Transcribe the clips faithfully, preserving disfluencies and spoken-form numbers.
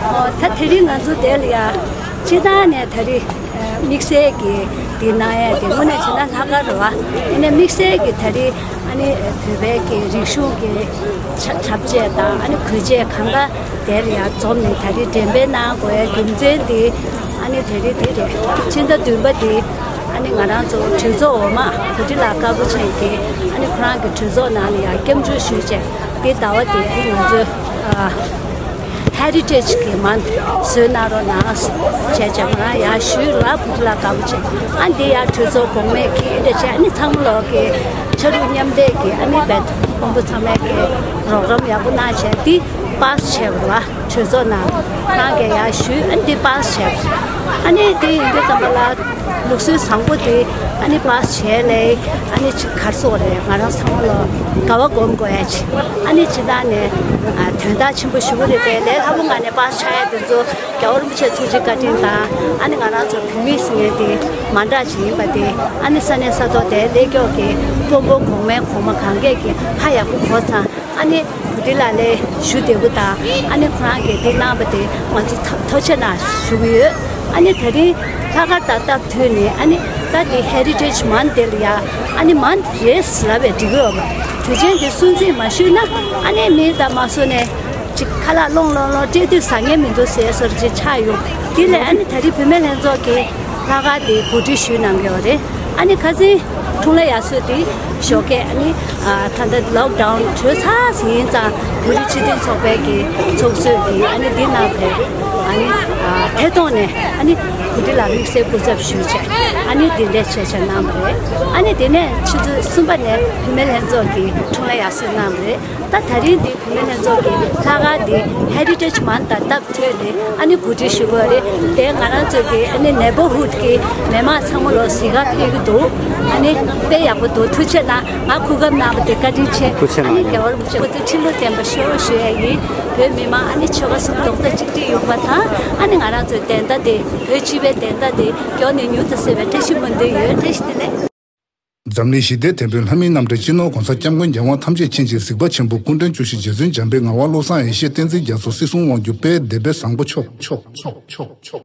ཨོ། ད་དེ་རིང་ང་ཚོ་དེ་ལ་ཡ་སྤྱི་བཏང་ནས་ད་རེས་དམིགས་བསལ་གྱི་འདི་གནང་ཡས་དེ་དངོས་གནས་བྱས་ན་ལྷག་དཀར་རེད་བ། ཡིན་ནའི་དམིགས་བསལ་གྱི་ད་རེས་ཨ་ནི་བོད་པའི་གི་རིག་གཞུང་གི་འཁྲབ་ཆས་དང་ཨ་ནི་གོས་ཆས་གང་ག་དེ་ལ་ཡ་འཛོམས་ནས་ད་རེས་འགྲེམས་སྤེལ་གནང་དགོས་ཡས་རྒྱུ་མཚན་དེ་ཨ་ནི་ད་རེས་དེ་རེད། ཕྱི་ཟླ་བདུན་པ་དེ་ཨ་ནི་ང་རང་ཚོ་གྲོས་ཚོགས་འོག་མ་བྷུ་ཏི་ལ་དཀར་པོ་ཆེ་གིས་ཨ་ནི་ཁོ་རང་གི་གྲོས་ཚོགས་ནང་ལ་ཡ་སྐྱབས་འཇུག་ཞུས་བྱས་དེ་ཟླ་བ་དེ་ཨ་ནི་ང་ཚོ་ཨ། Heritage གི་མ་བཟོས་གནང་རོགས་གནང་བྱས་བྱས་ང་རང་ཡར་ཞུས་ལ་བུ་ལ་དགའ་པོ་བྱས། ཨ་འདི་ཡར་གྲོས་ཚོགས་གོང་མས་ཀྱིས་འདི་འདྲ་བྱས། ཨ་ནི་ཚང་མ་ལོག་གི་ཕྱག་རུ་མཉམ་འདེགས་ཀྱི་ཨ་ནི་བེད་དཔོན་པོ་ཚང་མས་ཀྱི་རོགས་རམ་ཡག་པོ་གནང་བྱས་འདི་པཱ་སི་བྱས་པ་ལ་གྲོས་ཚོགས་ནང་ཁོ་རང་གིས་ཡར་ཞུས། ཨ་འདི་པཱ་སི་བྱས། ཨ་ནི་འདི་ཡིན་དུས་ཙམ་པ་ལ། ལུགས་སྲོལ་བཟང་པོ་དེ་ཨ་ནི་པཱ་སི་བྱས་ལས་ཨ་ནི་ཅིག་གར་སོགས་རེད། ང་རང་ཚང་མ་ལ་དགའ་བ་སྒོམ་དགོས་ཡ་ཅིག་ཨ་ནི་ཅི་ད་ནས་ཨ་དོན་དག་ཆེན་པོ་ཞུ་གི་རེད་དེ་ལས་སླ་པོ་ངང་ནས་པཱ་སི་བྱ་ཡ་དེ་ཚོ་རྒྱལ་བ་རིན་པོ་ཆེ་ཐུགས་རྗེ་བཀའ་དྲིན་དང་ཨ་ནི་ང་རང་ཚོ་བོད་མི་ཟེར་མཁན་དེ་མ་འདྲ་ཅིག་ཡིན་པ་དེ་ཨ་ནི་ས་གནས་ས་ཐོག་དེ་ལས་སྐྱོ་གི་དཔོན་པོ་གོང་མའི་གོང་མ་གང་གས་ཀྱི་ཧ་ཡག་པོ་གོ་ཚང་། ཨ་ནི་བུ་ཏི་ལ་ལས་ཞུ་བདེ་པོ་དང་ཨ་ནི་ཁོ་རང་གིས་འདི་གནང་བ་དེ་ང་ཚོ་ཐ་ཐུགས་རྗེ་གནང་ཞུ་གི་ཡོད། ཨ་ནི་ད་རིང་ལྷག་དཀར་དང་སྟབས་མཐུན་ནས་ཨ་ནི་ད་འདི་Heritage Month དེ་ལ་ཡ་ཨ་ནི་month རེད་ལབ་པའི་འགྲིག་གི་ཡོད་མ། དུས་ཆེན་དེ་སྲུང་བརྩི་མ་ཞུས་ན་ཨ་ནི་མི་དང་མ་སོ་ནས་ཅིག་ཁ་ལག་སློང་སློང་སློང་སྤྲད་དུས་ཟ་མཁན་མི་འདུག་ཟེར་སོར་ཅིག་ཆགས་ཡོང་། དེ་ལས་ཨ་ནི་ད་རིང་བུད་མེད་ལྷན་ཚོགས་ཀྱིས་ལྷག་དཀར་དེ་གོ་སྒྲིག་ཞུས་གནང་གི་ཡོད་རེད། ཨ་ནི་ཁ་སང་འཁྲུངས་ལྷ་དབྱར་གསོལ་དེ་ཞོགས་ཀས་ཨ་ནི་ཨ་ད་ལྟ་ལོག་ཌའུན་གྲོལ་ཚར་ཟིན་ཙང་བོད་རིགས་སྤྱི་མཐུན་ཚོགས་པའི་གི་ཚོགས་གཙོས་ཀྱི་ཨ་ནི་འདི་གནང་བས་ཨ་ནི་ཨ་ཐད་གཏོང་ནས་ཨ་ནི་བུ་ཏི་ལ་དམིགས་བསལ་སྐུ་ཚབ་ཞུས་བྱས་ཨ་ནི་འདི་འདྲའི་བྱས་བྱས་གནང་བ་རེད། ཨ་ནི་དེ་ནས་ཆུ་ཚོད་གསུམ་པ་ནས་བུད་མེད་ལྷན་ཚོགས་ཀྱི་འཁྲུངས་ལྷ་དབྱར་གསོལ་གནང་བ་རེད། ད་ད་རིང་འདི་བུད་མེད་ལྷན་ཚོགས་ཀྱི་ལྷག་དཀར་འདི་Heritage Month དང་སྟབས་མཐུན་ནས་ཨ་ནི་གོ་སྒྲིག་ཞུ་དགོས་རེད། དེ་ང་རང་ཚོ་གི་ཨ་ནི་neighborhood གི་མི་མང་ཚང་མ་ལོ་གཟིགས་གར་ཕེབས་ཀྱི་འདུག་ཨ་ནི་དཔེ་ཡག་པོ་འདུག་ཐུགས་རྗེ་གནང་། ང་གོ་སྐབས་གནང་བ་དེ་བཀའ་དྲིན་ཆེ། ཐུགས་རྗེ་གནང་། ཨ་ནི་རྒྱལ་བ་རིན་པོ་ཆེ་སྐུ་ཚེ་ཁྲི་ལོ་བརྟན་པ་ཤོག་ཞུ་ཡ་ཡིན། བོད་མི་མང་ཨ་ནི་ཆོལ་ཁ་གསུམ་རྡོག་རྩ་གཅིག་སྒྲིལ་ཡོང་བ་དང་ཨ་ནི་ང་རང་ཚོའི་བདེན་མཐའ་དེ་བོད་སྤྱི་པའི་བདེན་མཐའ་དེ་མགྱོགས་ནས་མྱུར་དུ་གསལ་བའི་བཀྲ་ཤིས་སྨོན་འདུན་ཡོད། བཀྲ་ཤིས་བདེ་ལེགས། འཛམ་གླིང་ཞི་བདེའི་དེད་དཔོན་ལྷ་མིའི་རྣམ་འདྲེན་སྤྱི་ནོར་༸གོང་ས་༸སྐྱབས་མགོན་རྒྱལ་དབང་ཐམས་ཅད་མཁྱེན་ཅིང་གཟིགས་པ་ཆེན་པོ་སྐུ་ཕྲེང་བཅུ་བཞི་རྗེ་བཙུན་འཇམ་དཔལ་ངག་དབང་བློ་བཟང་ཡེ་ཤེས་བསྟན་འཛིན་རྒྱ་མཚོ་སྲིད་གསུམ་དབང་བསྒྱུར་དཔལ་སྡེ་དཔལ་བཟང་པོ་མཆོག་མཆོག་མཆོག་མཆོག་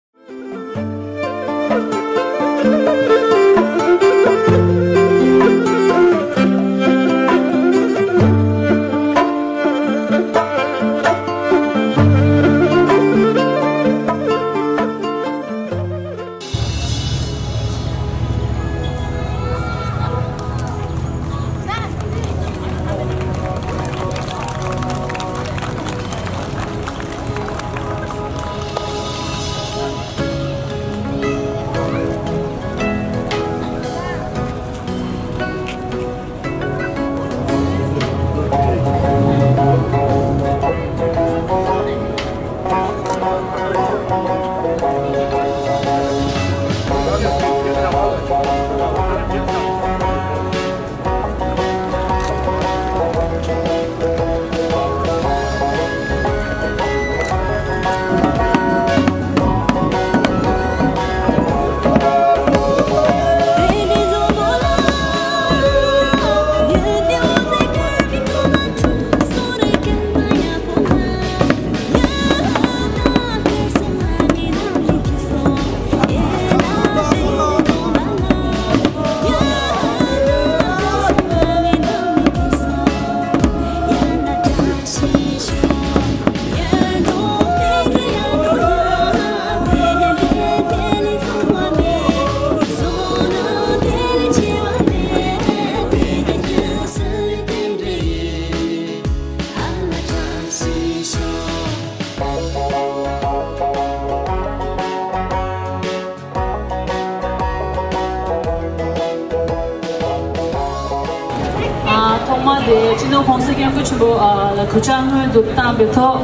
ཐོག་མ་དེ་སྤྱི་ནོར་༸གོང་ས་༸སྐྱབས་མགོན་ཆེན་པོ་ལ་གུས་ཕྱག་སྔོན་དུ་བཏང་བའི་ཐོག་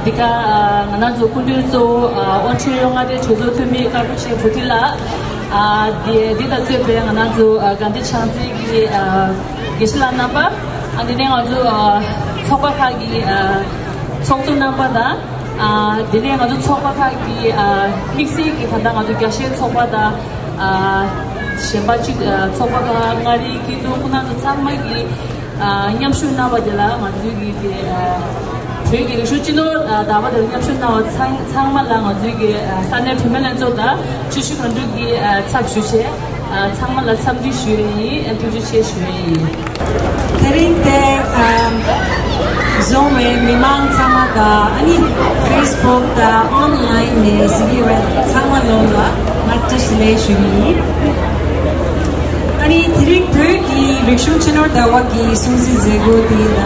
འདི་ག་ང་རང་ཚོ་སྐུ་མདུན་གཙོ་བོ་དབང་ཆེན་གཡུ་མངའ་སྡེའི་གྲོས་ཚོགས་འཐུས་མི་དཀར་པོ་ཆེ་བུ་ཏི་ལ། འདི་འདི་དང་གཙོས་པའི་ང་རང་ཚོ་དགའ་ལྡན་ཕྱག་འཚལ་གྱི་དགེ་བཤེས་ལགས་རྣམ་པ། འདི་ནས་ང་ཚོ་ཚོགས་པ་ཁག་གི་ཚོགས་གཙོ་རྣམ་པ་དང་། དེ་ནས་ང་ཚོ་ཚོགས་པ་ཁག་གི་དམིགས་བསལ་གྱི་ད་ལྟ་ང་ཚོ་རྒྱ་ཆེའི་ཚོགས་པ་དང་གཞན་པ་ཅིག་ཚོགས་པ་ཁག་མངའ་རིས་སྐྱིད་སྡུག་ཁོང་རྣམ་ཚོ་ཚང་མ་གི་མཉམ་ཞུགས་གནང་བ་དེ་ལ་ང་ཚོས་ཀྱི་དེ་ བོད་ཀྱི་རིག་གཞུང་སྤྱི་ནོར་ཟླ་བ་དེར་མཉམ་ཞུགས་གནང་བ་ཚང་ཚང་མ་ལ་ང་ཚོའི་གི་ས་གནས་བུད་མེད་ལྷན་ཚོགས་དང་ཆུ་ཤུར་སྒང་དྲུག་གི་ཚབ་ཞུ་བྱས་ཚང་མ་ལ་འཚམས་འདྲི་ཞུ་ཡས་ཡིན། ཐུགས་རྗེ་ཆེ་ཞུ་ཡས་ཡིན། དེ་རིང་དེ་འཛོམས་པའི་མི་མང་ཚང་མ་དང་ཨ་ནི་ཕེ་སི་བུག་དང་ཨོན་ལའིན་ནས་གཟིགས་ཡོད་པའི་ཚང་མ་ལོ་ལ་ང་བཀྲ་ཤིས་བདེ་ལེགས་ཞུ་གི་ཡིན། ཨ་ནི་དེ་རིང་བོད་ཀྱི་རིག་གཞུང་སྤྱི་ནོར་ཟླ་བ་གི་སྲུང་བརྩི་མཛད་སྒོ་དེ་ལ་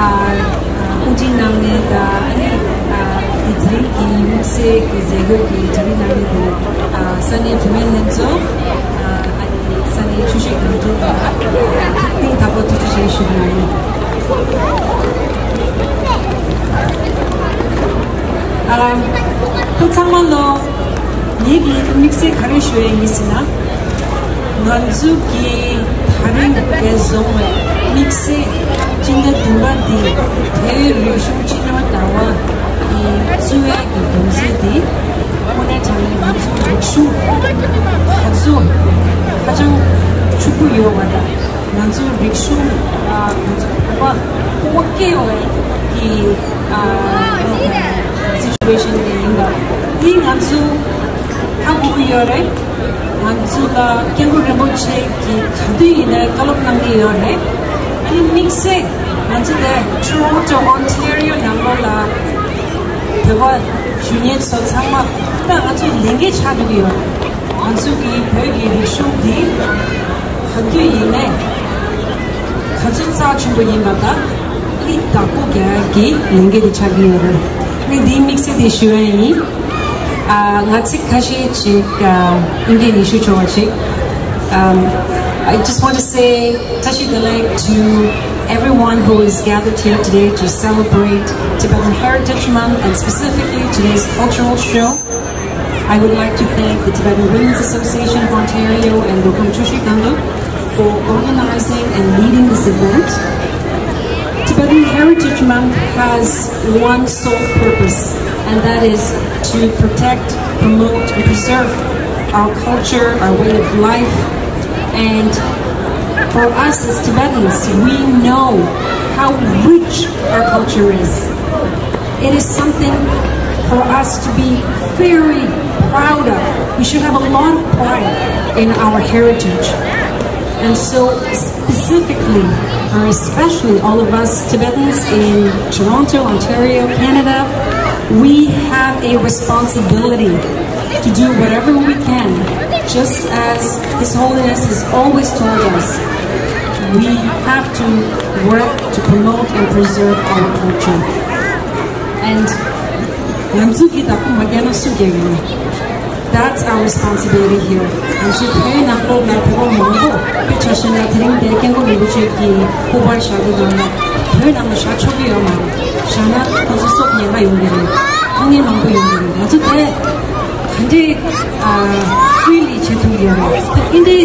ཨ་དབུ་འཛིན་གནང་མཁན་དང་ཨ་ནི་ཨ་དེ་དེ་རིང་གི་དམིགས་བསལ་གྱི་མཛད་སྒོ་གི་གྲ་སྒྲིག་གནང་མཁན་དེ་ཨ་ས་གནས་བུད་མེད་ལྷན་ཚོགས་ཨ་ཨ་ནི་ས་གནས་ཆུ་ཤུར་སྒང་དྲུག་ལ་སྙིང་ཐག་པ་ཐུགས་རྗེ་ཆེ་ཞུ་གི་ཡིན། ཨ་ཁོང་ཚང་མ་ལོ། ངེད་ཀྱིས་དམིགས་བསལ་ག་རེ་ཞུ་ཡས་ཡིན་ཟེར་ན། ང་ཚོ་གི་ད་རིང་འདིར་འཛོམས་པའི་དམིགས་བསལ་སྤྱི་ཟླ་བདུན་པ་འདི་བོད་རིག་གཞུང་སྤྱི་ནོར་ཟླ་བ་གི་བཙུགས་པའི་གི་དགོངས་ཚུལ་འདི་དངོས་གནས་དྲང་གནས་ང་ཚོའི་རིག་གཞུང་ང་ཚོ་ཧ་ཅང་ཕྱུག་པོ་ཡོད་པ་དང་། ང་ཚོའི་རིག་གཞུང་ལ་ང་ཚོ་བོད་པ་ཕོ་བ་སྐྱེ་བའི་གི་སི་ཅུ་ཨེ་ཤན་དེ་ཡིན་པ། འདི་ང་ཚོ་ཧ་གོ་གི་ཡོད་རེད། ང་ཚོ་ལ་སྐྱབས་མགོན་རིན་པོ་ཆེ་གིས་ག་དུས་ཡིན་ནའི་བཀའ་སློབ་གནང་གི་ཡོད་རེད། ཨ་ནི་དམིགས་བསལ་ང་ཚོ་དེ་Toronto Ontario ནང་ལོགས་ལ་བོད་པ་གཞོན་སྐྱེས་ཚོ་ཚང་མ་ད་ང་ཚོ་ལས་འགན་ཆགས་འགྲོ་གི་ཡོད། ང་ཚོ་གི་བོད་ཀྱི་རིག་གཞུང་འདི་ག་དུས་ཡིན་ནའི་ག་ཚོད་རྩ་ཆེན་པོ་ཡིན་པ་དང་ཨ་ནི་བདག་པོ་རྒྱག་ཡག་གི་ལས་འགན་དེ་ཆགས་ཀྱི་ཡོད་རེད། ཨ་ནི་འདིའི་དམིགས་བསལ་དེ་ཞུ་ཡ་ཡིན། ཨ་ང་ཚིག་ཁ་ཤས་ཅིག་ཨ་དབྱིན་སྐད་ནས་ཞུ་ཆོག་པ་ཅིག Um, I just want to say བཀྲ་ཤིས་བདེ་ལེགས to everyone who is gathered here today to celebrate Tibetan Heritage Month and specifically today's cultural show. I would like to thank the Tibetan Women's Association of Ontario and Rokam Choshi Gangdok for organizing and leading this event. Tibetan Heritage Month has one sole purpose, and that is to protect, promote, and preserve our culture, our way of life, and for us as Tibetans, we know how rich our culture is. It is something for us to be very proud of. We should have a lot of pride in our heritage. And so, specifically, or especially all of us Tibetans in Toronto, Ontario, Canada, we have a responsibility to do whatever we can, just as His Holiness has always told us. We have to work to promote and preserve our culture. And ང་ཚོ་གིས་བདག་པོ་མ་རྒྱག་ན་སུས་རྒྱག་གི་རེད། That's our responsibility here. ང་ཚོ་བོད་ནང་ལོགས་ལ་བོད་པ་མང་པོ་དཔེ་ཆ་བཞག་ན་དེ་རིང་འདིར་སྐྱབས་མགོན་རིན་པོ་ཆེ་གི་སྐུ་པར་བཞག་གི་འདུག་ན་བོད་ནང་ལ་བཞག་ཆོག་གི་ཡོད་མ་རེད། བཞག་ན་ཁོང་ཚོ་སྲོག་ཉེན་ཁ་ཡོང་གི་རེད། དཀའ་ངལ་མང་པོ་ཡོང་གི་རེད། ང་ཚོ་དེ་ག་འདྲས་ཨ་freely་བྱེད་ཐུབ་ཡོད་རེད། ད་འདི་འདྲའི་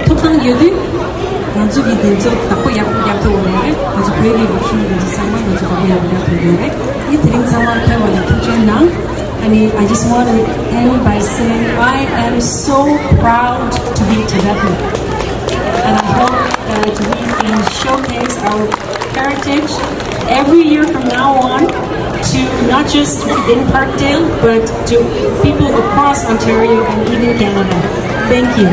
ཐོབ་ཐང་ཡོད་དུས་ང་ཚོ་གིས་དེ་ཚོ་བདག་པོ་ཡག་པོ་རྒྱག་ཐུབ་ཡོད་རེད། ང་ཚོ་བོད་ཀྱི་རིག་གཞུང་དེ་ཚོ་ཚང་མ་ང་ཚོ་བདག་པོ་ཡག་པོ་རྒྱག་ཐུབ་ཡོད་རེད། ཨ་ནི་དེ་རིང་ཚང་མ་ཕེབས་པ་ལ་ཐུགས་རྗེ་གནང་། ཨ་ནི་I just want to end by saying I am so proud to be Tibetan, and I hope that we can showcase our heritage every year from now on to not just in Parkdale, but to people across Ontario and even Canada. Thank you.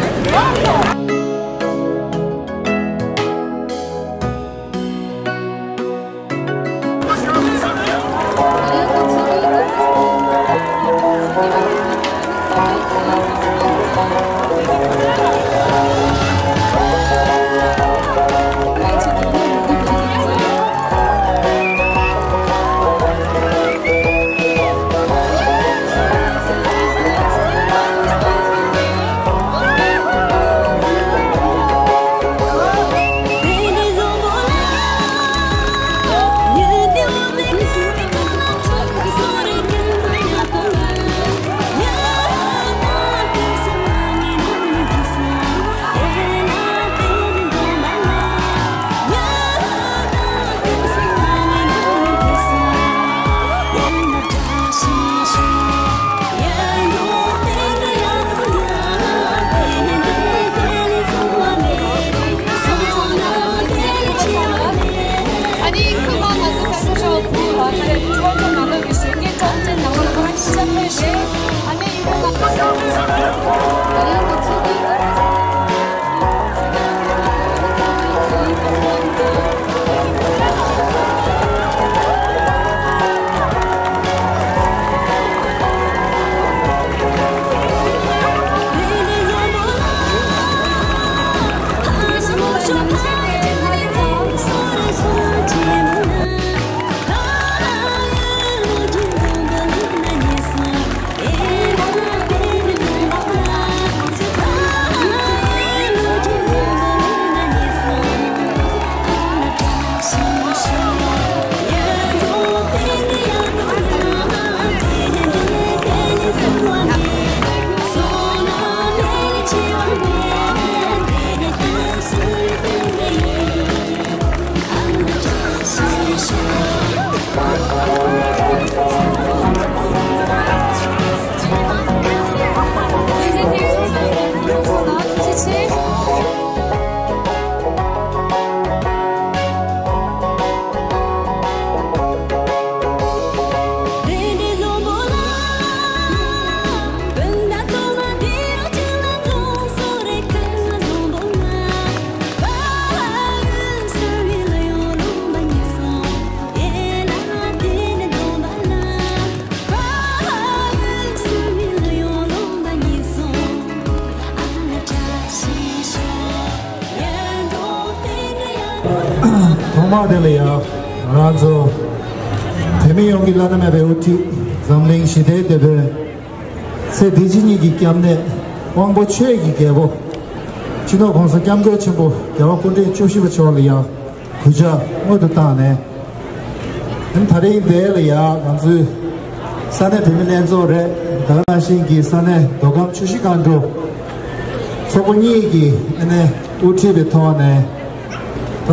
མ་དེ་ལ་ཡང་ང་རང་ཚོ་བོད་མི་ཡོངས་ཀྱི་བླ་ན་མེད་པའི་དབུ་ཁྲིད། འཛམ་གླིང་ཞི་བདེའི་དེད་དཔོན། ཚེ་འདི་ཕྱི་གཉིས་ཀྱི་སྐྱབས་གནས། དབང་པོ་ཆོས་ཀྱི་རྒྱལ་པོ། སྤྱི་ནོར་༸གོང་ས་༸སྐྱབས་མགོན་ཆེན་པོ་རྒྱལ་བ་སྐུ་ཕྲེང་བཅུ་བཞི་པ་མཆོག་ལ་ཡང་གུས་ཕྱག་སྔོན་དུ་བཏང་ནས། ཨ་ནི་དེ་རིང་འདི་ལ་ཡང་ང་ཚོའི་ས་གནས་བོད་མི་ལྷན་ཚོགས་རེད། ད་ག་ནང་བཞིན་གྱི་ས་གནས་མདོ་ཁམས་ཆུ་བཞི་སྒང་དྲུག་ཚོགས་པ་གཉིས་ཀྱིས་ཨ་ནི་དབུ་ཁྲིད་པའི་ཐོག་ནས། ད་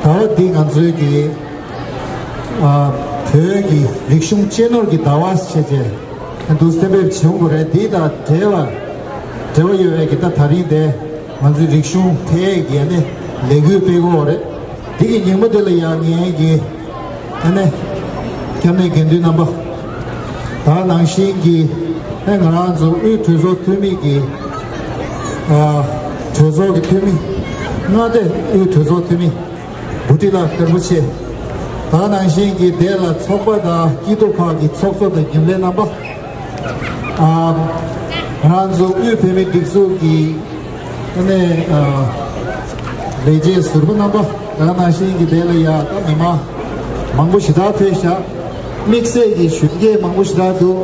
ཟླ་བ་འདི་ང་ཚོའི་གི་ཨ་བོད་ཀྱི་རིག་གཞུང་གཅེས་ནོར་གྱི་ཟླ་བ་ཞེས་བྱས་འདུག་སེ་གཏན་འབེབས་བྱུང་བ་རེད། འདི་དང་འབྲེལ་བ་འབྲེལ་བ་ཡོད་པའི་གི་ད་དེ་རིང་འདི་ང་ཚོའི་རིག་གཞུང་འཕེལ་ཡས་ཀྱི་ཨ་ནི་ལས་འགུལ་སྤེལ་དགོས་པ་རེད། འདི་གི་ཉིན་མོ་འདི་ལ་ཡང་ངའི་གི་ཨ་ནི་སྐྱབས་གནས་དགེ་འདུན་རྣམ་པ། ད་ནང་བཞིན་གྱི་ཨ་ང་རང་ཚོ་དབུས་གྲོས་ཚོགས་འཐུས་མི་གི་ཨ་གྲོས་ཚོགས་ཀྱི་འཐུས་མི། མངའ་སྡེ་དབུས་གྲོས་ཚོགས་འཐུས་མི་བུ་ཁྲིད་ལགས་སྐུ་ཚེ་ཞབས་པད་བརྟན། ད་ནང་བཞིན་གྱི་དེ་ལ་ཚོགས་པ་དང་སྐྱིད་སྡུག་ཁག་གི་ཚོགས་གཙོ་དང་རྒྱུན་ལས་རྣམ་པ། ཨ་ང་རང་ཚོ་དབུས་བོད་མིའི་སྒྲིག་འཛུགས་ཀྱི་ཨ་ནི་ཨ་ལས་བྱེད་ཟུར་པ་རྣམ་པ། ད་ག་ནང་བཞིན་གྱི་དེ་ལ་ཡ་ད་མི་མང་མང་པོ་ཞེ་དྲག་ཕེབས་ཤག་དམིགས་བསལ་གྱི་གཞོན་སྐྱེས་མང་པོ་ཞེ་དྲག་འདུག་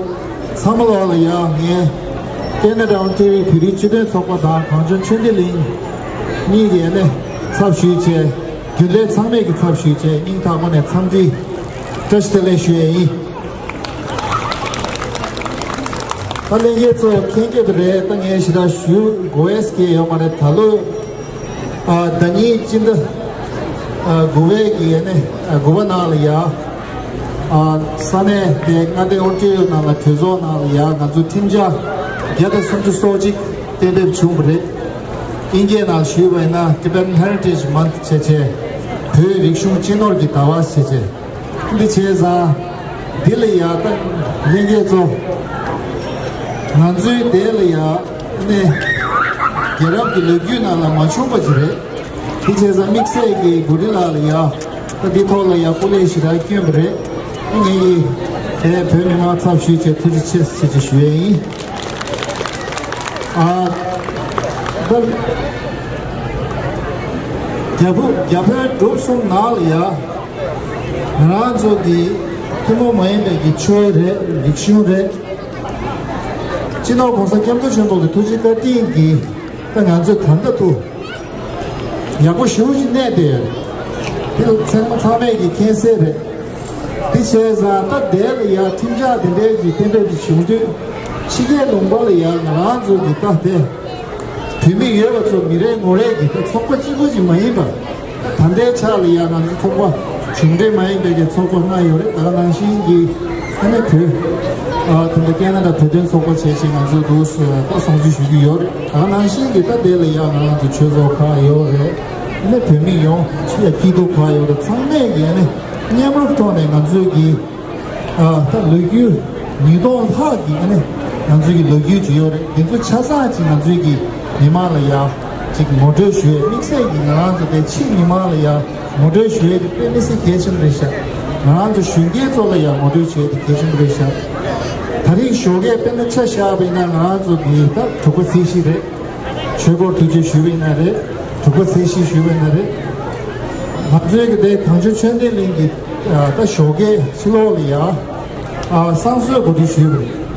ཚང་མ་ལོག་ལ་ཡ་ངས་ཀེ་ན་ཌ་ཨོན་ཊེ་རི་ཡོ་བོད་རིགས་སྤྱི་མཐུན་ཚོགས་པ་དང་གངས་ལྗོངས་ཆོས་ལྡན་གླིང་གཉིས་ཀྱི་ཨ་ནི་ཚབ་ཞུས་བྱས། རྒྱུན་ལས་ཚང་མས་ཀྱི་ཚབ་ཞུས་བྱས་སྙིང་ཐག་པ་ནས་འཚམས་འདྲི་བཀྲ་ཤིས་བདེ་ལེགས་ཞུ་ཡས་ཡིན། ད་ལྷན་རྒྱས་ཚོ་མཁྱེན་གྱི་རེད། ད་ངས་ཞེ་དྲག་ཞུ་དགོས་ཡས་ཀྱི་ཡོད་མ་རེད། ད་ལོ་ཨ་ཟླ་ཉིན་སྤྱི་ཟླ་ཨ་དགུ་པའི་གི་ཨ་ནི་ཨ་དགུ་པ་ནང་ལ་ཡ་ཨ་ས་གནས་དེ་མངའ་སྡེ་ཨོན་ཊེ་རི་ཡོ་ནང་ལ་གྲོས་ཚོགས་ནང་ལ་ཡ་ང་ཚོ་ཁྲིམས་འཆར་བརྒྱ་དང་སུམ་ཅུ་སོ་གཅིག་གཏན་འབེབས་བྱུང་བ་རེད། དབྱིན་སྐད་ནང་ཞུས་པ་ཡིན་ན་Tibetan Heritage Month བྱས་བྱས་བོད་རིག་གཞུང་གཅེས་ནོར་གྱི་ཟླ་བ་བྱས་བྱས། འདི་བྱས་ཙང་འདི་ལ་ཡ་ད་ལྷན་རྒྱས་ཚོ་ང་ཚོའི་དེ་ལ་ཡ་ནས་རྒྱལ་རབས་ཀྱི་ལོ་རྒྱུས་ནང་ལ་མ་བྱུང་བ་ཅིག་རེད། འདི་བྱས་ཙང་དམིགས་བསལ་གྱི་བུ་ཁྲིད་ལགས་ལ་ཡ་ད་འདི་ཐོག་ལ་ཡ་སྐུ་ལས་ཞེ་དྲག་བསྐྱོན་པ་རེད། ངེད་ཀྱིས་དེ་བོད་མི་མང་ཚབ་ཞུས་བྱས་ཐུགས་རྗེ་ཆེ་ཆེ་ཆེ་ཞུ་ཡས་ཡིན། ཨ་ད་རྒྱ་བོད་རྒྱ་བོད་འབྲུག་གསུམ་ནང་ལ་ཡ་ང་རང་ཚོ་གི་ཐུན་མོང་མ་ཡིན་པའི་གི་ཆོས་རེད། རིག་གཞུང་རེད། སྤྱི་ནོར་༸གོང་ས་༸སྐྱབས་མགོན་ཆེན་པོ་གི་ཐུགས་རྗེ་བཀའ་དྲིན་གྱིས་ད་ང་ཚོས་ད་ལྟ་དུ་ཡག་པོ་ཞེ་པོ་ཅིག་གནས་བསྡད་ཡོད་རེད། དེ་ཚང་མ་ཚང་མས་ཀྱི་མཁྱེན་གསལ་རེད། དེ་བྱས་ཙང་ད་དེ་ལ་ཡ་ཁྲིམས་འཆར་དེ་འདྲའི་ཅིག་གཏན་འབེབས་ཅིག་བྱུང་དུས་ཕྱི་རྒྱལ་ལུང་པ་ལ་ཡ་ང་རང་ཚོ་གི་ད་དེ་བོད་མི་ཡོད་པ་ཚོ་མི་རེ་ངོ་རེ་གི་ད་ཚོགས་པ་གཅིག་པུ་ཅིག་མ་ཡིན་པ། ད་ལྟའི་ཆ་ལ་ཡ་ང་ཚོ་ཚོགས་པ་གཞུང་འབྲེལ་མ་ཡིན་པའི་གི་ཚོགས་པ་ལྔ་ཡོད་རེད། ད་ག་ནང་བཞིན་གྱི་ཨ་ནི་བོད་ཨ་ད་ལྟ་ཀེ་ན་ཌ་བོད་དོན་ཚོགས་པ་བྱས་བྱས་ང་ཚོ་འདུག་སེ་ད་སྲུང་བརྩི་ཞུ་གི་ཡོད་རེད། ད་ག་ནང་བཞིན་གྱི་ད་དེ་ལ་ཡ་ང་རང་ཚོ་ཆོས་ཚོགས་ཁག་ཡོད་རེད། ཨ་ནི་བོད་མི་ཡོངས་ཆེས་སྐྱིད་སྡུག་ཁག་ཡོད་རེད། ཚང་མས་ཀྱི་ཨ་ནི་མཉམ་རུབ་ཐོག་ནས་ང་ཚོའི་གི་ཨ་ད་ལོ་རྒྱུས་ཉིས་སྟོང་ལྷག་གི་ཨ་ནི་ང་ཚོའི་གི་ལོ་རྒྱུས་ཅིག་ཡོད་རེད། འདི་ཚོ་ཆ་ཚང་ཅིག་ང་ཚོའི་གི་མི་མང་ལ་ཡ་ཅིག་ངོ་སྤྲོད་ཞུ་ཡས། དམིགས་བསལ་གྱི་ང་རང་ཚོ་དེ་ཕྱི་མི་མང་ལ་ཡ་ངོ་སྤྲོད་ཞུ་ཡས་དེ་དཔེ་མི་སྲིད་གལ་ཆེན་པོ་རེད་ཤག་ང་རང་ཚོ་གཞོན་སྐྱེས་ཚོ་ལ་ཡ་ངོ་སྤྲོད་ཞུ་ཡས་དེ་གལ་ཆེན་པོ་རེད་ཤག་ད་རེས་ཞོགས་ཀས་དཔེར་ན་ཆ་བཞག་པ་ཡིན་ན་ང་རང་ཚོ་གི་ད་དྲུག་པ་ཚེས་བཞི་རེད། ཆོས་སྒོར་ཐུགས་རྗེ་ཞུས་པ་ཡིན་ན་རེད། དྲུག་པ་ཚེས་བཞི་ཞུས་པ་ཡིན་ན་རེད། ང་ཚོའི་གི་དེ་གངས་ལྗོངས་ཆོས་ལྡན་གླིང་གི་ད་ཞོགས་ཀས་ཕྱི་ལོགས་ལ་ཡ་ཨ་བསང་གསོལ་གོ་སྒྲིག་ཞུས་པ་རེད།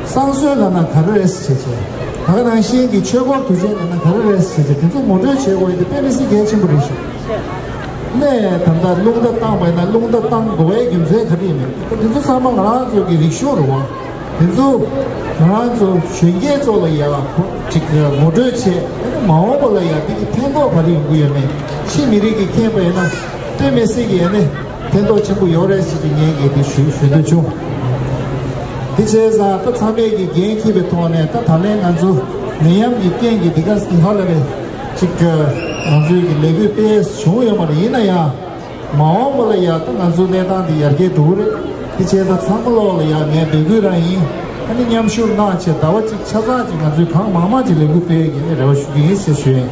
བསང་གསོལ་ལབ་ན་ག་རེ་རེད་ཟེར་བྱས། ད་ག་ནང་བཞིན་གྱི་ཆོས་སྒོར་དུས་ཆེན་ལབ་ན་ག་རེ་རེད་ཟེར་བྱས། དེ་ཚོ་ངོ་སྤྲོད་བྱེད་དགོས་ཡ་དེ་དཔེ་མི་སྲིད་གལ་ཆེན་པོ་རེད་ཤག་ནས་ད་ལྟ་རླུང་རྟ་བཏང་བ་ཡིན་ན་རླུང་རྟ་བཏང་དགོས་པའི་རྒྱུ་མཚན་ག་རེ་ཡིན་མིན་དེ་ཚོ་ཚང་མ་ང་རང་ཚོ་གི་རིག་གཞུང་རེད་བ། དེ་ཚོ་ང་རང་ཚོ་གཞོན་སྐྱེས་ཚོ་ལ་ཡ་ཅིག་ངོ་སྤྲོད་བྱས། ཨ་ནི་མ་འོངས་པ་ལ་ཡ་དེ་གི་ཕན་ཐོགས་ག་རེ་ཡོང་གི་ཡོད་མེད་ཕྱི་མི་རིགས་ཀྱིས་མཁྱེན་པ་ཡིན་ན་དཔེ་མི་སྲིད་ཀྱི་ཨ་ནི་ཕན་ཐོགས་ཆེན་པོ་ཡོད་རེད་ཟེར་གྱི་ངས་ངས་དེ་ཞུ་ཞུ་འདོད་བྱུང་། དེ་བྱས་ཙང་ད་ཚང་མས་ཀྱི་འགན་འཁྱེར་བའི་ཐོག་ནས་ད་ད་ལན་ང་ཚོ་ནད་ཡམས་ཀྱི་རྐྱེན་གྱིས་འདི་ག་ཧ་ལས་པའི་ཅིག་ང་ཚོའི་གི་ལས་འགུལ་སྤེལ་བྱུང་ཡོད་མ་རེད། ཡིན་ན་ཡང་། མ་འོངས་པ་ལ་ཡ་ད་ང་ཚོའི་གནས་སྟངས་འདི་ཡར་རྒྱས་འགྲོ་གི་རེད། དེ་བྱས་ཙང་ཚང་མ་ལོག་ལ་ཡ་ངས་འབོད་སྐུལ་རང་ཡིན། ཨ་ནི་མཉམ་ཞུགས་གནང་བྱས་ཟླ་བ་གཅིག་ཆ་ཚང་ཅིག་ང་ཚོའི་གང་མང་མང་ཅིག་ལས་འགུལ་སྤེལ་ཡག་ནས་རེ་བ་ཞུ་གི་ཡིན་ཞེས་ཞུ་ཡིན།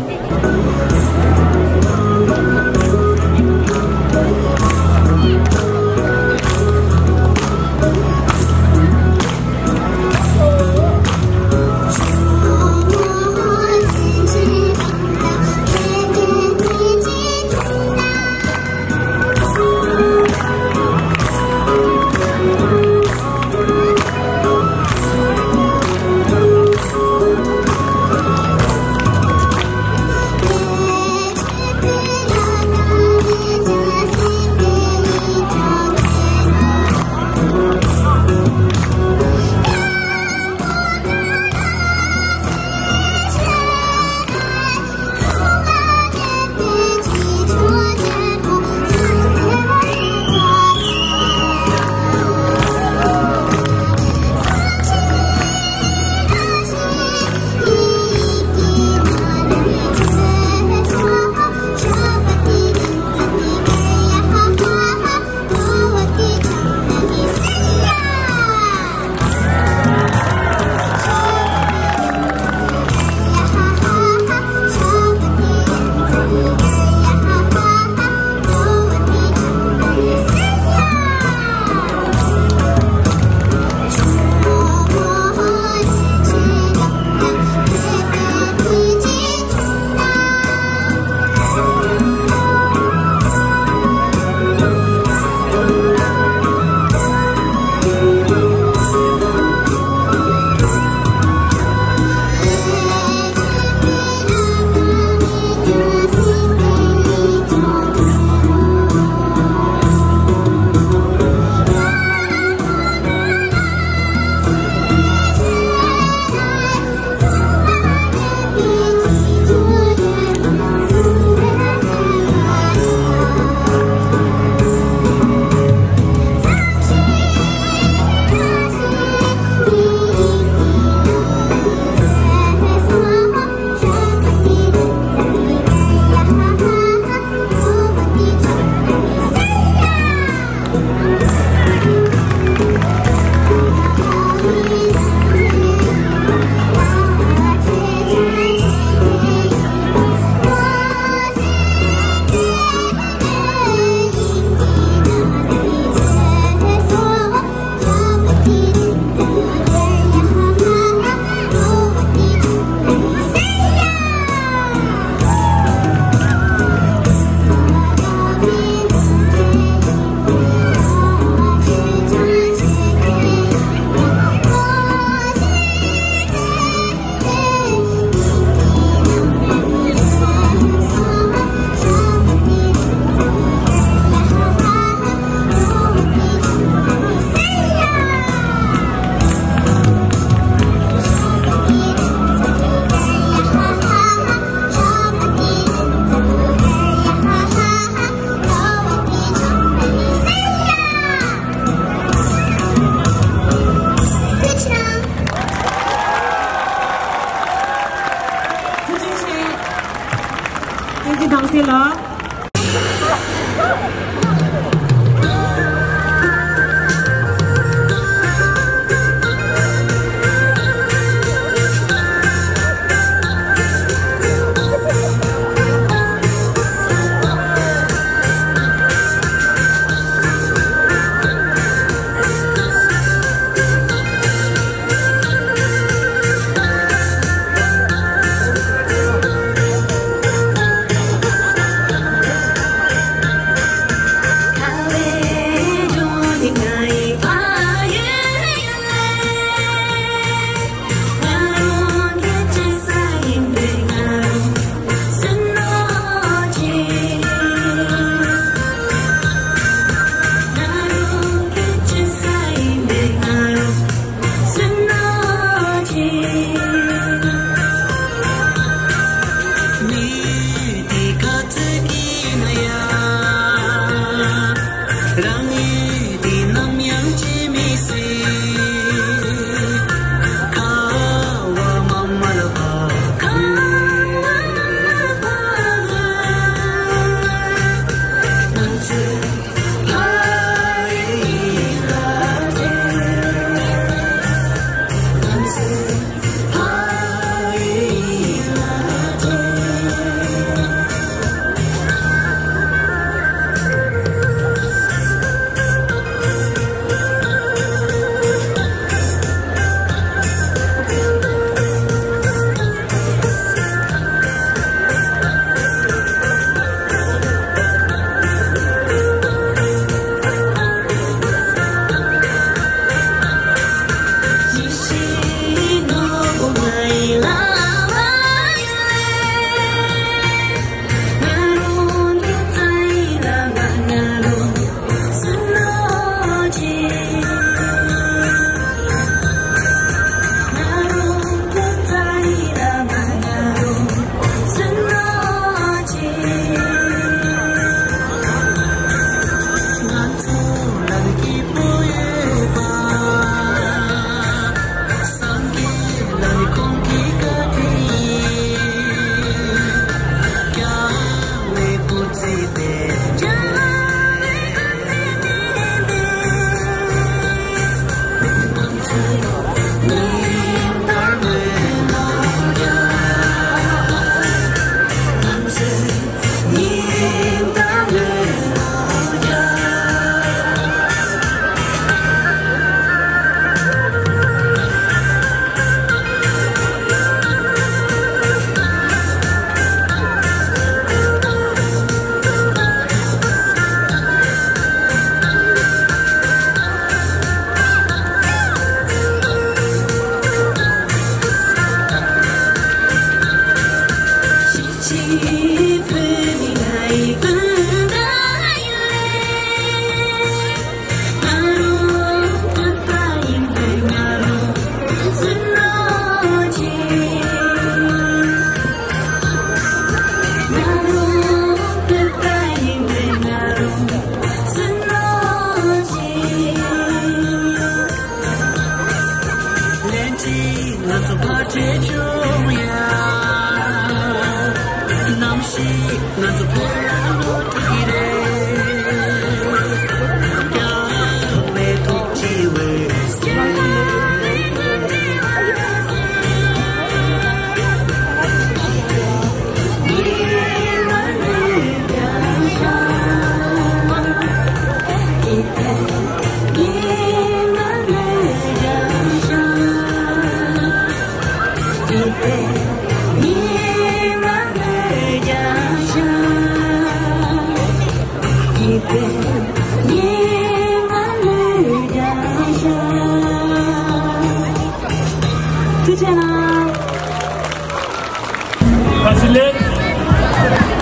President,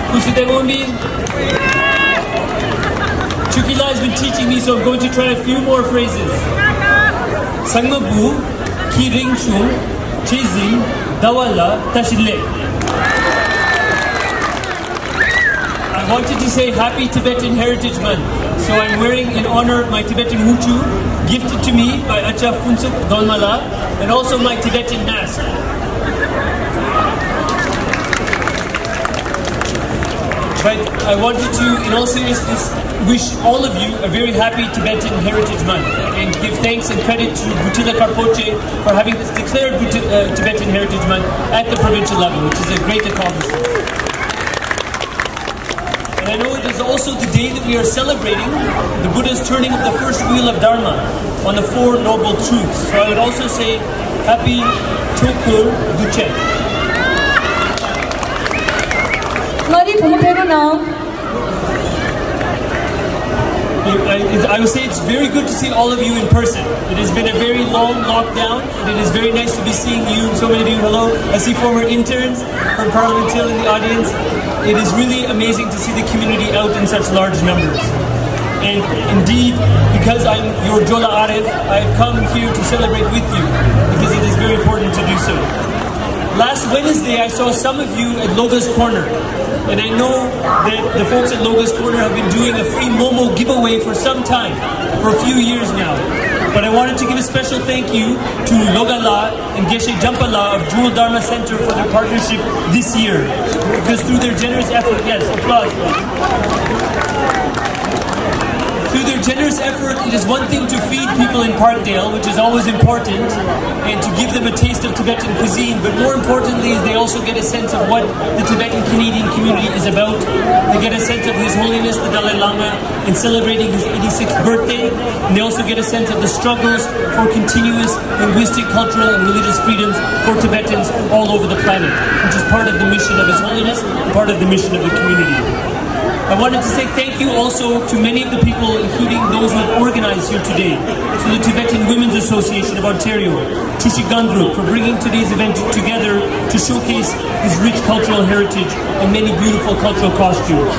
Kusi Degombi, Chukila has been teaching me, so I'm going to try a few more phrases. Sangmabu, Kiringshung, Chizim, Dawala, Tashile. I wanted to say Happy Tibetan Heritage Month, so I'm wearing in honor of my Tibetan wuchu, gifted to me by Acha Funsuk Dolmala, and also my Tibetan mask. But I wanted to, in all seriousness, wish all of you a very happy Tibetan Heritage Month and give thanks and credit to Butila Karpoche for having this declared Buti- uh, Tibetan Heritage Month at the provincial level, which is a great accomplishment. And I know it is also the day that we are celebrating the Buddha's turning of the first wheel of Dharma on the Four Noble Truths. So I would also say, Happy Chokur Duchen. Ngari Pumutero now. I, I would say it's very good to see all of you in person. It has been a very long lockdown, and it is very nice to be seeing you. So many of you, hello. I see former interns from Parliament Hill in the audience. It is really amazing to see the community out in such large numbers. And indeed, because I'm your Jola Arif, I've come here to celebrate with you because it is very important to do so. Last Wednesday, I saw some of you at Logos Corner, and I know that the folks at Logos Corner have been doing a free Momo giveaway for some time, for a few years now. But I wanted to give a special thank you to Logala and Geshe Jampala of Jewel Dharma Center for their partnership this year. Because through their generous effort, yes, applause. Through their generous effort, it is one thing to feed people in Parkdale, which is always important, and to give them a taste of Tibetan cuisine. But more importantly, is they also get a sense of what the Tibetan Canadian community is about. They get a sense of His Holiness the Dalai Lama in celebrating his eighty-sixth birthday. And they also get a sense of the struggles for continuous linguistic, cultural, and religious freedoms for Tibetans all over the planet, which is part of the mission of His Holiness and part of the mission of the community. I wanted to say thank you also to many of the people, including those who have organized here today. To the Tibetan Women's Association of Ontario, Chushi Gangdruk, for bringing today's event together to showcase this rich cultural heritage and many beautiful cultural costumes.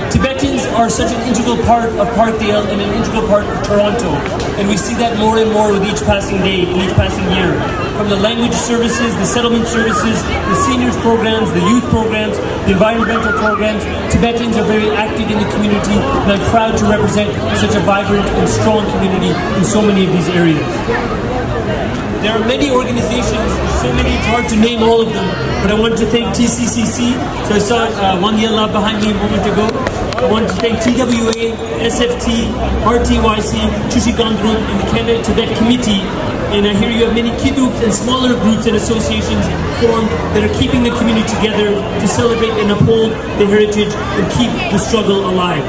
Tibetans are such an integral part of Parkdale and an integral part of Toronto, and we see that more and more with each passing day and each passing year. From the language services, the settlement services, the seniors programs, the youth programs, the environmental programs, Tibetans are very active in the community, and I'm proud to represent such a vibrant and strong community in so many of these areas. There are many organizations, so many it's hard to name all of them, but I want to thank T C C C. So I saw uh, Wang Yanlap behind me a moment ago. I want to thank T W A, S F T, R T Y C, Chushi Gangdruk, and the Canada Tibet Committee. And I hear you have many kiduks and smaller groups and associations formed that are keeping the community together to celebrate and uphold the heritage and keep the struggle alive.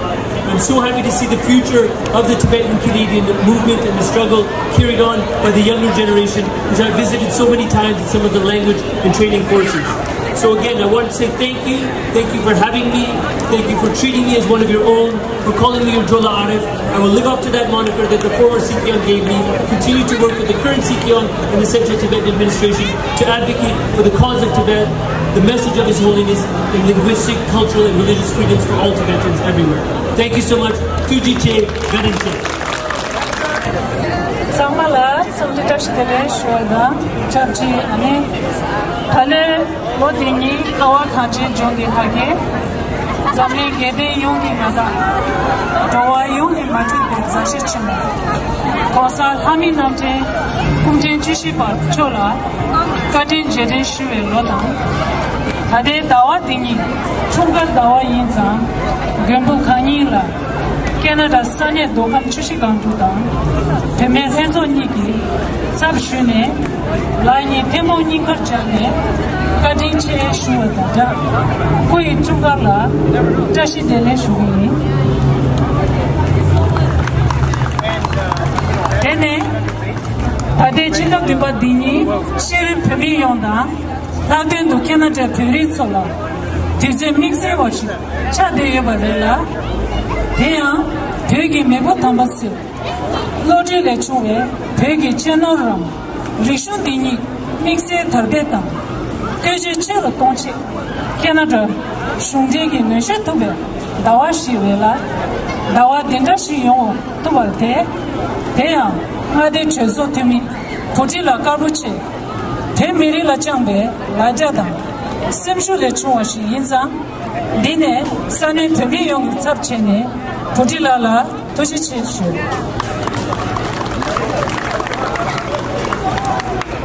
I'm so happy to see the future of the Tibetan Canadian movement and the struggle carried on by the younger generation, which I visited so many times in some of the language and training courses. So again, I want to say thank you. Thank you for having me. Thank you for treating me as one of your own, for calling me your Jola Arif. I will live up to that moniker that the former Sikh Young gave me. Continue to work with the current Sikh Young and the Central Tibetan Administration to advocate for the cause of Tibet, the message of His Holiness, and linguistic, cultural, and religious freedoms for all Tibetans everywhere. Thank you so much. Tuji Che, Garin Che. ཚང་མ་ལ་འཚམས་འདྲི་བཀྲ་ཤིས་བདེ་ལེགས་ཞུ་བ་དང་། ཆབས་ཅིག་ཨ་ནི་ད་ལོའི་ལོ་འདི་ཉིད་ཁ་བ་གངས་ཅན་ལྗོངས་ཀྱི་ལྷ་སྐལ། འཛམ་གླིང་རྒྱལ་བསྟན་ཡོངས་ཀྱི་མངའ་བདག་འགྲོ་བ་ཡོངས་ཀྱི་མ་འཁྲུལ་པའི་མཛའ་བཤེས་ཆེན་མོ། ༸གོང་ས་ལྷ་མིའི་རྣམ་འདྲེན་སྐུ་ཕྲེང་བཅུ་བཞི་པ་མཆོག་ལ་བཀའ་དྲིན་རྗེས་དྲན་ཞུ་བའི་ལོ་དང་། ད་ལྟའི་ཟླ་བ་འདི་ཉིད་འཁྲུངས་སྐར་ཟླ་བ་ཡིན་ཙང་། མགོན་པོ་གང་ཉིད་ལ་ཁེ་ན་ཌ་ས་གནས་མདོ་ཁམས་ཆུ་བཞི་སྒང་དྲུག་དང་བུད་མེད་ལྷན་ཚོགས་གཉིས་ཀྱི་ཚབ་ཞུས་ནས། ལག་གཉིས་ཐལ་མོ་སྙིང་ཁར་སྦྱར་ནས་བཀའ་དྲིན་ཆེ་ཞུ་བ་དང་སྦྲགས། སྐུ་ཡི་འཁྲུངས་སྐར་ལ་བཀྲ་ཤིས་བདེ་ལེགས་ཞུ་གི་ཡིན། དེ་ནས་ད་ལྟའི་ཕྱི་ཟླ་བདུན་པ་འདི་ཉིད་ཤེས་རིག་བོད་མི་ཡོངས་དང་། ལྷག་དོན་དུ་ཁེ་ན་ཌའི་བོད་རིགས་ཚོ་ལ་དུས་ཚོད་དམིགས་བསལ་བ་ཞིག་ཆགས་བསྡད་ཡོད་པ་རེད་ལ། དེ་ཡང་བོད་ཀྱི་མེས་པོ་དམ་པ་ཚོས་བློ་གྲོས་ལས་བྱུང་བའི་བོད་ཀྱི་གཅེས་ནོར་རམ་རིག་གཞུང་འདི་ཉིད་དམིགས་བསལ་དར་སྤེལ་དང་བཀོལ་སྤྱོད་ཆེ་རུ་གཏོང་ཆེད། ཁེ་ན་ཌ་གཞུང་འབྲེལ་གྱིས་ངོ་སྤྲོད་ཐུབ་པའི་ཟླ་བ་ཞིག་རེད་ལ། ཟླ་བ་འདི་འདྲ་ཞིག་ཡོང་ཐུབ་པར་དེ། དེ་ཡང་མངའ་སྡེའི་གྲོས་ཚོགས་འཐུས་མི་བུ་ཁྲིད་ལགས་དཀར་པོ་ཆེ། བོད་མི་རིགས་ལ་བཅངས་པའི་ལ་རྒྱ་དང་སེམས་ཤུགས་ལས་བྱུང་བ་ཞིག་ཡིན་ཙང་། འདི་ནས་ས་གནས་བོད་མི་ཡོངས་ཀྱི་ཚབ་བྱས་ནས་བུ་ཁྲིད་ལགས་ལ་ཐུགས་རྗེ་ཆེ་ཞུ།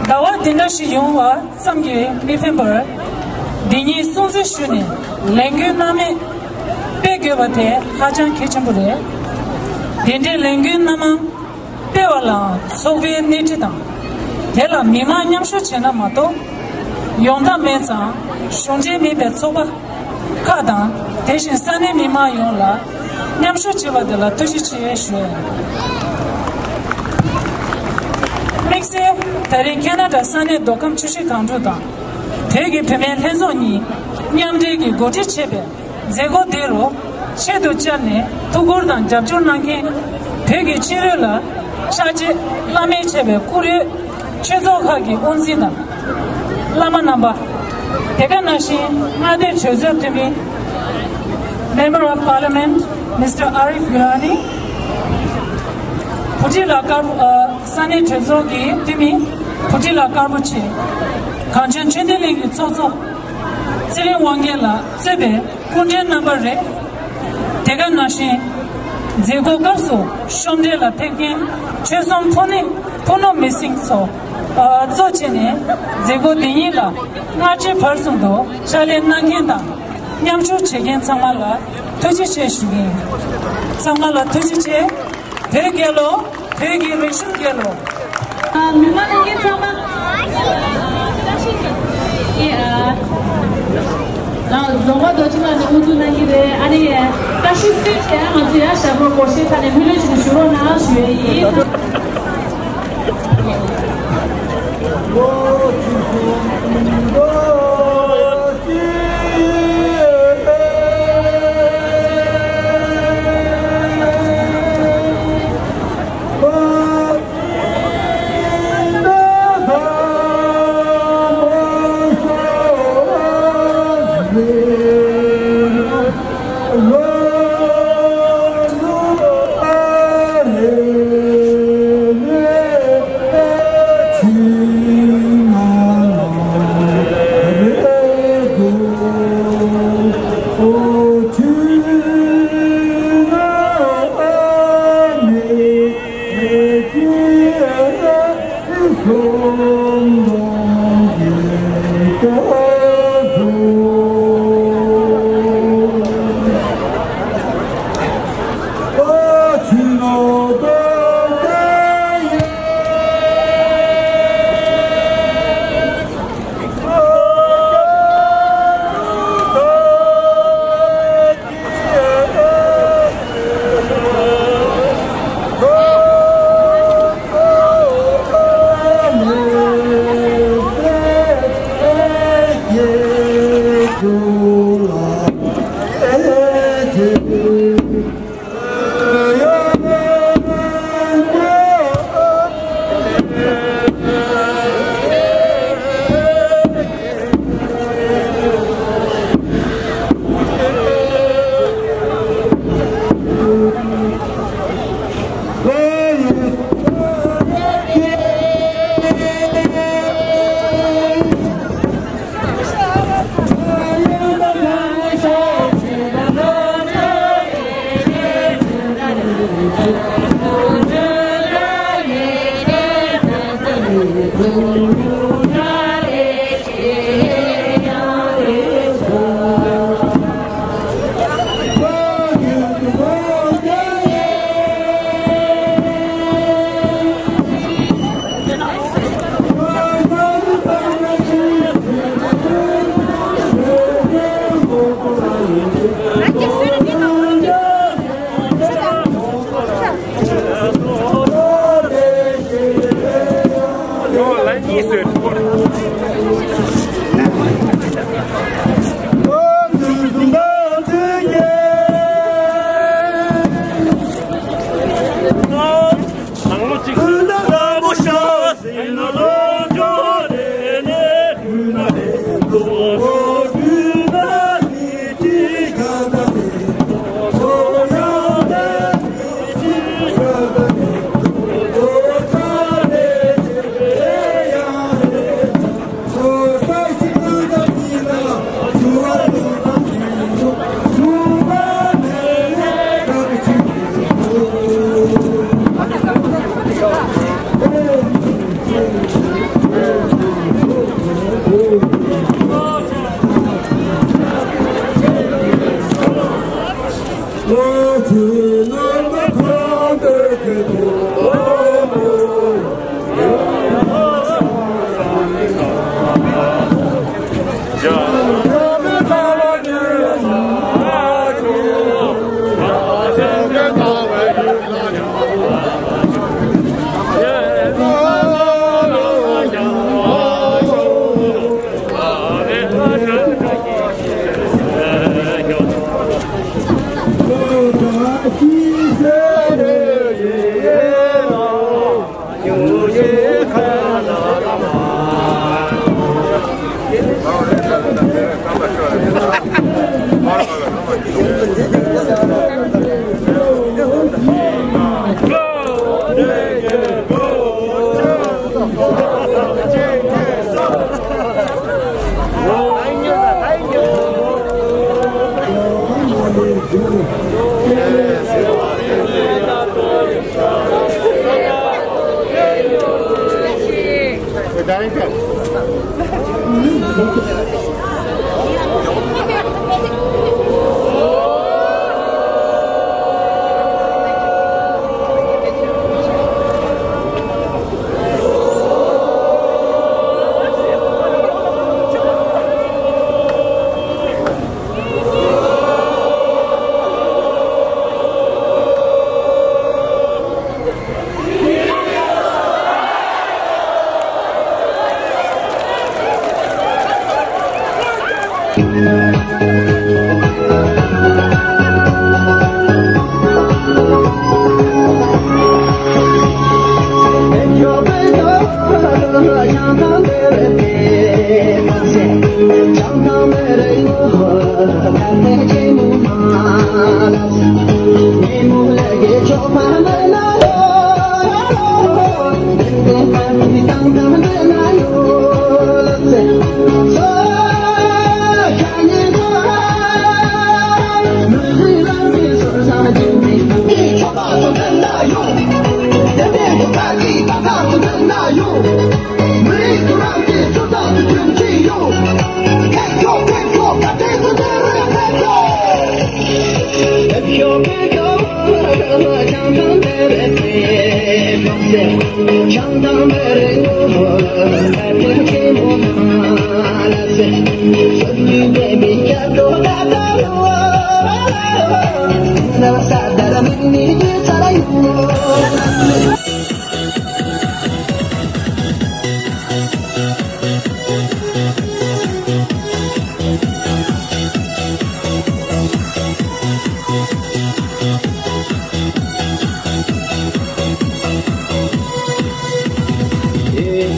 ཟླ་བ་འདི་འདྲ་ཞིག་ཡོང་བ་ཙམ་གྱིས་མི་ཕན་པར། འདི་ཉིད་སྲུང་བརྩི་ཞུས་ནས་ལས་འགུལ་སྣ་མེད་སྤེལ་དགོས་པ་དེ་ཧ་ཅང་གལ་ཆེན་པོ་རེད། དེ་འདྲའི་ལས་འགུལ་སྣ་མང་སྤེལ་བ་ལའང་ཚོགས་པའི་སྣེ་ཁྲིད་དང་། དེ་ལ་མི་མང་མཉམ་ཞུགས་བྱས་ན་མ་གཏོགས། ཡོང་ཐབས་མེད་ཙང་གཞུང་འབྲེལ་མིན་པའི་ཚོགས་པ་ཁག་དང་། དེ་བཞིན་ས་གནས་མི་མང་ཡོངས་ལ་མཉམ་ཞུགས་བྱས་པ་དེ་ལ་ཐུགས་རྗེ་ཆེ་ཞུ། དམིགས་བསལ་ད་རེས་ཁེ་ན་ཌ་ས་གནས་མདོ་ཁམས་ཆུ་བཞི་སྒང་དྲུག་དང་། བོད་ཀྱི་བུད་མེད་ལྷན་ཚོགས་གཉིས་མཉམ་འབྲེལ་གྱིས་གོ་སྒྲིག་བྱས་པའི་མཛད་སྒོ་དེ་རུ་ཆེད་དུ་བཅར་ནས་ཐུགས་ཁུར་དང་རྒྱབ་སྐྱོར་གནང་མཁན། བོད་ཀྱི་ཕྱི་རོལ་ལ་ཕྱག་རྗེས་བླ་མེད་བྱས་པའི་བཀུར་འོས་ཆོས་ཚོགས་ཁག་གི་དབུ་འཛིན་དང་། བླ་མ་རྣམ་པ། དེ་ག་ནང་བཞིན་མངའ་སྡེའི་གྲོས་ཚོགས་འཐུས་མི། Member of Parliament Mister Arif Gilani། བུ་ཁྲིད་ལགས་དཀར་པོ། ཨ། ས་གནས་གྲོས་ཚོགས་ཀྱི་འཐུས་མི་བུ་ཁྲིད་ལགས་དཀར་པོ་ཆེ། གངས་ལྗོངས་ཆོས་ལྡན་གླིང་གི་ཚོགས་གཙོ་ཚེ་རིང་དབང་རྒྱལ་ལགས་གཙོས་པའི་སྐུ་མགྲོན་རྣམ་པ་རེད། དེ་ག་ནང་བཞིན་མཛད་སྒོ་སྐབས་སུ་ཤོབ་འབྲེག་ལ་ཕེབས་མཁན་ཆོལ་གསུམ་ཕུ་ནུ་ཕུ་ནུ་མི་སེར་ཚོ་གཙོ་བྱས་ནས་མཛད་སྒོ་འདི་ཉིད་ལ་སྔ་ཕྱི་བར་གསུམ་དུ་ཕྱག་ལས་གནང་མཁན་དང་མཉམ་ཞུགས་བྱེད་མཁན་ཚང་མ་ལ་ཐུགས་རྗེ་ཆེ་ཞུ་གི་ཡིན། ཚང་མ་ལ་ཐུགས་རྗེ་ཆེ། བོད་རྒྱལ་ལོ། བོད་ཀྱི་རིག་གཞུང་རྒྱལ་ལོ། ཨ། མི་མང་ལྷན་རྒྱས་ཚང་མ། ཨེ། ཨ། ཨ། རྫོང་དཔོན་རྡོ་རྗེ་ལགས་ནས་དབུ་འཛུགས་གནང་གི་རེད། ཨ་ནི་བཀྲ་ཤིས་གསོལ་བྱས་ང་ཚོ་ཡར་ཞབས་བྲོ་སྒོར་གཞས་ཁ་ནས་མི་ལོས་བྱས་ནས་བཞུགས་རོགས་གནང་ཞུ་ཡས་ཡིན།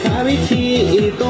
ཁ་བའི་ཆེ།